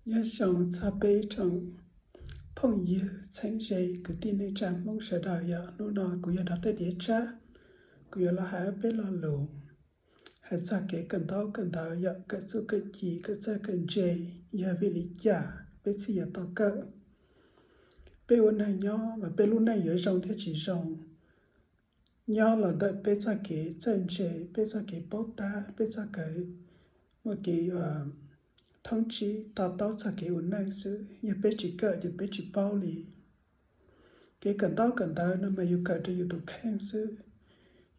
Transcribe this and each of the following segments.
Nyob zoo txog peb tsoom phooj ywg txheeb ze kwv tij neej tsa Hmoob sawv daws yom, hnub no kuv yog Dov Tej Diav Tsab, kuv yuav los hais peb lo lus hais txog kev kawm ntaub kawm ntawv yom, kawm txuj kawm ci, kawm txawj kawm ntse, yog vim li cas peb thiaj yuav tau kawm. Peb ua neeg nyob mas peb lub neej yuav zoo thiab tsis zoo nyob los ntawm peb txoj kev txawj ntse, peb txoj kev paub tab, peb txoj kev muaj kev thoob tsib to taub txog kev ua neej xwb. Yog peb tsis kawm ces peb tsis paub li. Kev kawm ntaub kawm ntawv no mas yus kawm rau yus tus kheej xwb.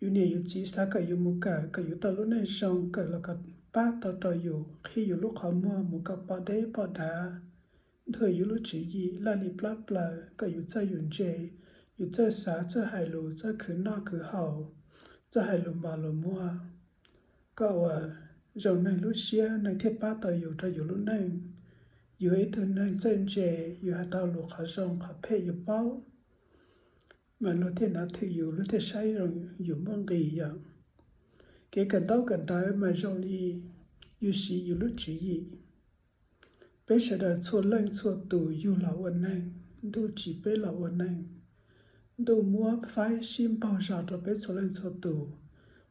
Yus niam yus txiv xav kom yus mus kawm, kom yus tau lub neej zoo, kawm los kom pab tau rau yus, qhib yus lub qhov muag mus kom pom deb pom dav, ntuas yus lub tswv yim laj lim plab plaws, kom yus txawj yus ntse, yus txawj xav, txawj hais lus, txawj khwv noj khwv haus, txawj hais lus mos lus muag, kom ua zoo neeg lub siab, neeg thiaj pab tau yus rau yus lub neej. Yus ib tug neeg txawj ntse, yus hais tau lus qhov zoo qhov phem yus paub, mas luag thiaj nav thwm yus, luag thiaj saib zoo yus muaj nqis yom. Kev kawm ntaub kawm ntawv mas zoo li yus siv yus lub tswv yim. Peb sawv daws txhua leej txhua tus yug los ua neeg, ntuj tsim peb los ua neeg, ntuj muab faib sib npaug zos rau peb txhua leej txhua tus.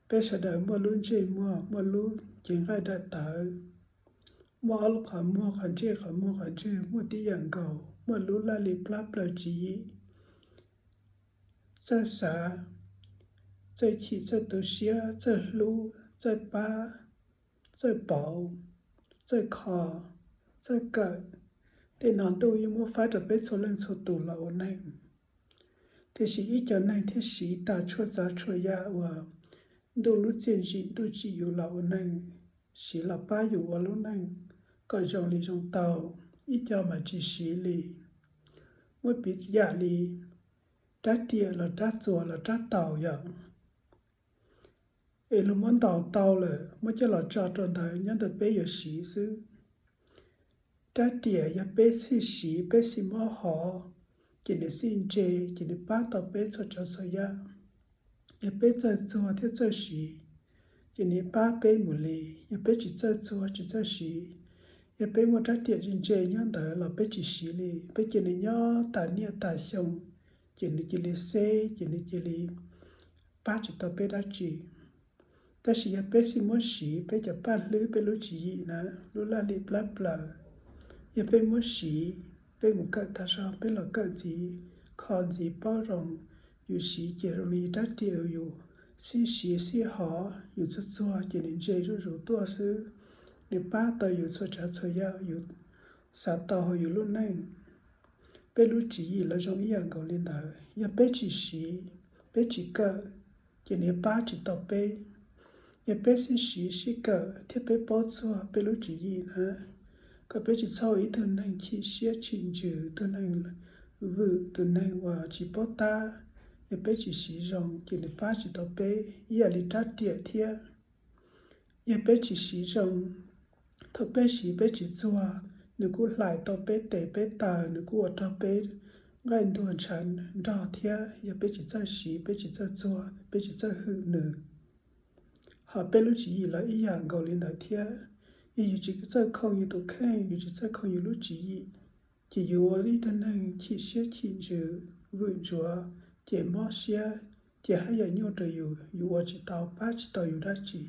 Peb sawv daws muaj lub ntsej muag, muaj lub cev nqaij daim tawv, muaj ob lub qhov muag, qhov ntsej qhov muag, qhov ntswg muaj tib yam nkaus, muaj lub laj lim plab plaws tswv yim, txawj xav, txawj chim, txawj tu siab, txawj hlub, txawj pab, txawj pauv, txawj kho, txawj kawm. Tej no ntuj yeej muab faib rau peb txhua leej txhua tus los ua neeg. Tiam sis ib co neeg thiaj siv tas tshuaj txav tshuaj yam uas ntuj lub txiaj ntsim ntuj tsim yus los ua neeg, siv los pab yus ua lub neej kom zoo li zoo tau. Ib co mas tsis siv li. Muab piv yam li rab riam los rab txuas los rab taus yom, es luag muab ntaus tau lawm muab coj los tso rau ntawd, nyob ntawm peb yuav siv xwb. Rab riam yog peb xij siv, peb xij muab hov, ces nws xij ntse, ces nws pab tau peb txhua tsav txhua yam. Yog peb txawj txuag thiab txawj siv, ces nws pab peb mus li. Yog peb tsis txawj txuag tsis txawj siv, yog peb muaj rab riam ntse ntse nyob ntawd los peb tsis siv li, peb cia nws nyob tas niaj tas xyoo, ces nws cia li xeb, ces nws cia li pab tsis tau peb dab tsi. Tab sis yog peb xij muab siv, peb cov paj hlwb, peb lub tswv yim na, lub laj lim plab plaws, yog peb muab siv, peb mus kawm tag zog, peb los kawm ntxiv, kho ntxiv, paub zoo, yus siv ces zoo li rab riam, yus xij siv xij hov, yus txuag txuag ces nws ntse zuj zus tuaj xwb. Nws pab tau yus txhua tsav txhua yam, yus xav tau hauv yus lub neej. Peb lub tswv yim los zoo ib yam nkaus li ntawd, yog peb tsis siv, peb tsis kawm, ces nws pab tsis tau peb. Yog peb sib siv sib kawm thiab peb paub txuag peb lub tswv yim na, kom peb tsis txhob ua ib tug neeg chim siab chim ntsws, tus neeg vwm, tus neeg uas tsis paub tab. Yog peb tsis siv zoo ces nws pab tsis tau peb, ib yam li rab riam thiab. Yog peb tsis siv zoo, thaum peb siv peb tsis txuag, nws kuj hlais tau peb tes peb taw, nws kuj ua rau peb nqaij ntuag ntshav nrog thiab. Yog peb tsis txawj siv, peb tsis txawj txuag, peb tsis txawj hwm nws, ho peb lub tswv yim los ib yam nkaus li ntawd thiab. Yog yus tsis txawj khoo yus tus kheej, yus tsis txawj khoo yus lub tswv yim, ces yus ua ib tug neeg chim siab chim ntsws, vwm ntsuav, ces mob siab, ces haj yam nyuaj rau yus, yus ua tsis tau, pab tsis tau yus dab tsi.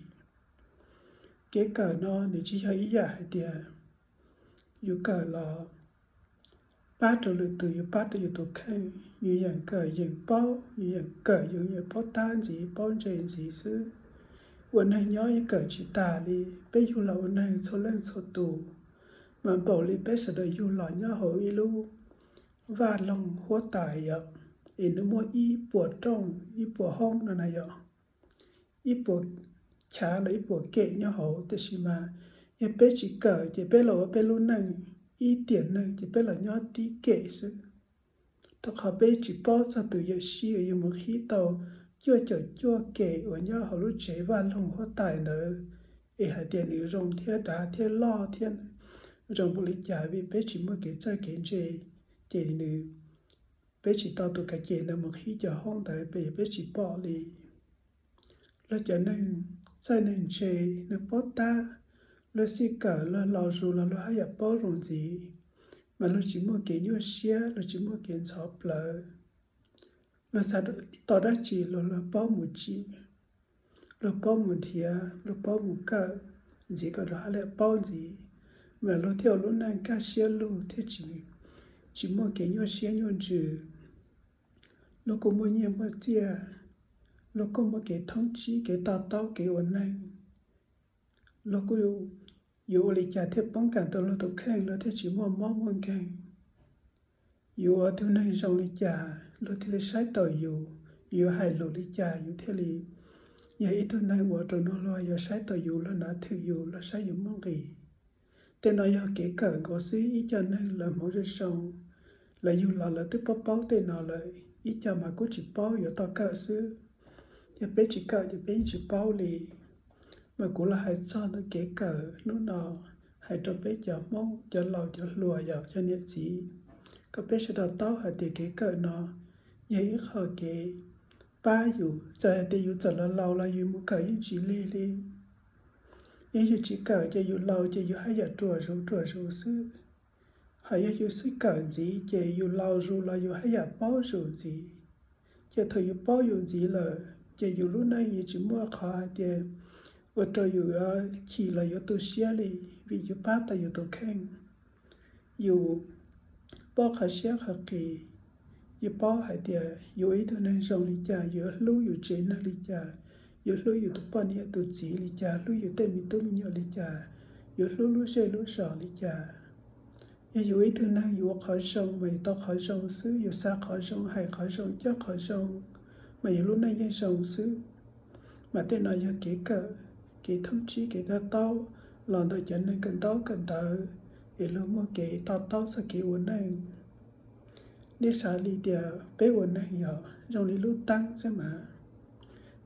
Kev kawm no nws tsis yog ib yam hais tias yus kawm los pab rau lwm tus, yus pab rau yus tus kheej, yus yeem kawm yeem paub, yus yeem kawm yus yeem paub tab ntxiv, paub ntse ntxiv xwb. Ua neeg nyob yeej kawm tsis tas li. Peb yug los ua neeg txhua leej txhua tus, mas npaum li peb sawv daws yug los nyob hauv ib lub vaj loog huab tais yom, es nws muaj ib puas rooj, ib puas hoob no na yom, ib puas chav los ib puas kem nyob hauv. Tiam sis mas yog peb tsis kawm ces peb los ua peb lub neej, ib tiam neeg ces peb los nyob tib kem xwb. Rau qhov peb tsis paub txog tus yawm sij uas yuav mus qhib tau cuaj caum cuaj kem uas nyob hauv lub tsev vaj loog huab tais ntawd, es hais tias nws zoo thiab dav thiab loj thiab zoo npaum li cas, vim peb tsis muaj kev txawj kev ntse, ces nws, peb tsis tau tus kav kem ntawd mus qhib cov hoob ntawd, peb, peb tsis pom li. Los cov neeg txawj neeg ntse, neeg paub tab, Luag xij kawm, luag laus zus los luag haj yam paub zoo ntxiv, mas luag tsis muaj kev nyuaj siab, luag tsis muaj kev ntxhov plawv. Luag xav tau dab tsi los luag paub mus tsim, luag paub mus nrhiav, luag paub mus kawm ntxiv kom luag haj yam paub ntxiv, mas luag thiaj ua lub neej kaj siab lug thiab tsis, tsis muaj kev nyuaj siab nyuaj ntsws. Luag kuj muaj nyiaj muaj txiaj, luag kuj muaj kev thoob tsib, kev to taub, kev ua neeg. Luag kuj yuav ua li cas thiaj poob kam tau luag tus kheej, luag thiaj tsis muaj mob muaj nkeeg. Yus ua tug neeg zoo li cas luag thiaj li saib taus yus, yus yuav hais lus li cas yus thiaj li yog ib tug neeg uas rau nug luag yuav saib taus yus, luag nav thwm yus, luag saib yus muaj nqis. Tej no yog kev kawm nkaus xwb, ib co neeg lawv hmoov zoo zoo, lawv yug los lawv twb paub paub tej no lawm, ib co mas kuj tsis paub, yuav tau kawm xwb. Yog peb tsis kawm ces peb yeej tsis paub li. Mas kuv los hais txog ntawm kev kawm hnub no, hais rau peb cov Hmoob, cov laus cov hluas, yog cov niam txiv, kom peb sawv daws taub hais tias kev kawm no yog ib qho kev pab yus. Txawm hais tias yus txawm laus laus los yus mus kawm yeej tsis lig li. Yog yus tsis kawm ces yus laus ces yus haj yam ruam zus ruam zus xwb. Hos yog yus xij kawm ntxiv ces yus laus zus los yus haj yam paub zus ntxiv. Ces thaum yus paub yus ntxiv lawm ces yus lub neej yeej tsis muaj qhov hais tias ua rau yus yuav chim los yuav tu siab li, vim yus pab tau yus tus kheej. Yus paub qhov siab qhov qis, yus paub hais tias yus ua ib tug neeg zoo li cas, yus yuav hlub yus tsev neeg li cas, yus hlub yus tus poj niam tus txiv li cas, hlub yus tej me tub me nyuam li cas, yus hlub lub zej lub zos li cas. Yog yus ua ib tug neeg yus ua qhov zoo mas yus tau qhov zoo xwb, yus xav qhov zoo, hais qhov zoo, coj qhov zoo, mas yus lub neej yeej zoo xwb. Mas tej no yog kev kawm, kev thoob tsib, kev to taub los ntawm cov neeg kawm ntaub kawm ntawv, es luag muaj kev to taub txog kev ua neej. Nej xav li tias peb ua neeg yog zoo li lub teeb xwb mas,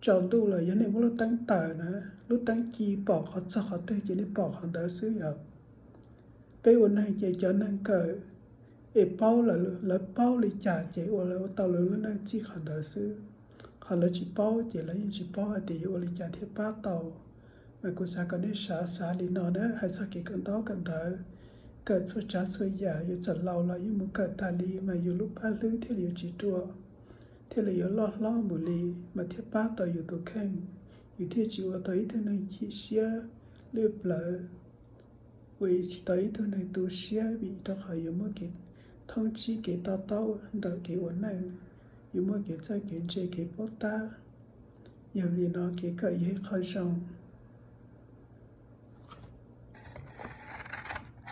tsaus ntuj lawm yog nej muab lub teeb taws na, lub teeb ci pom qhov txog qhov twg ces nej pom qhov ntawd xwb yom. Peb ua neeg ces cov neeg kawm es paub, lawv paub li cas ces ua, lawv ua tau lawv lub neej txij qhov ntawd xwb. Qhov lawv tsis paub ces lawv yeej tsis paub hais tias yuav ua li cas thiaj pab tau. Mas kuv xav kom nej xav xav li no na, hais txog kev kawm ntaub kawm ntawv, kawm txhua tsav txhua yam, yus txawm laus los yeej mus kawm tas li mas yus lub paj hlwb thiaj li yuav tsis ruam, thiaj li yuav loj hlob mus li, mas thiaj pab tau yus tus kheej, yus thiaj tsis ua tau ib tug neeg chim siab lwj plawv, ua tsis tau ib tug neeg tu siab, vim rau qhov yus muaj kev thoob tsib, kev to taub ntawm kev ua neej, yus muaj kev txawj kev ntse, kev paub tab. Yog li no kev kawm yog ib qho zoo.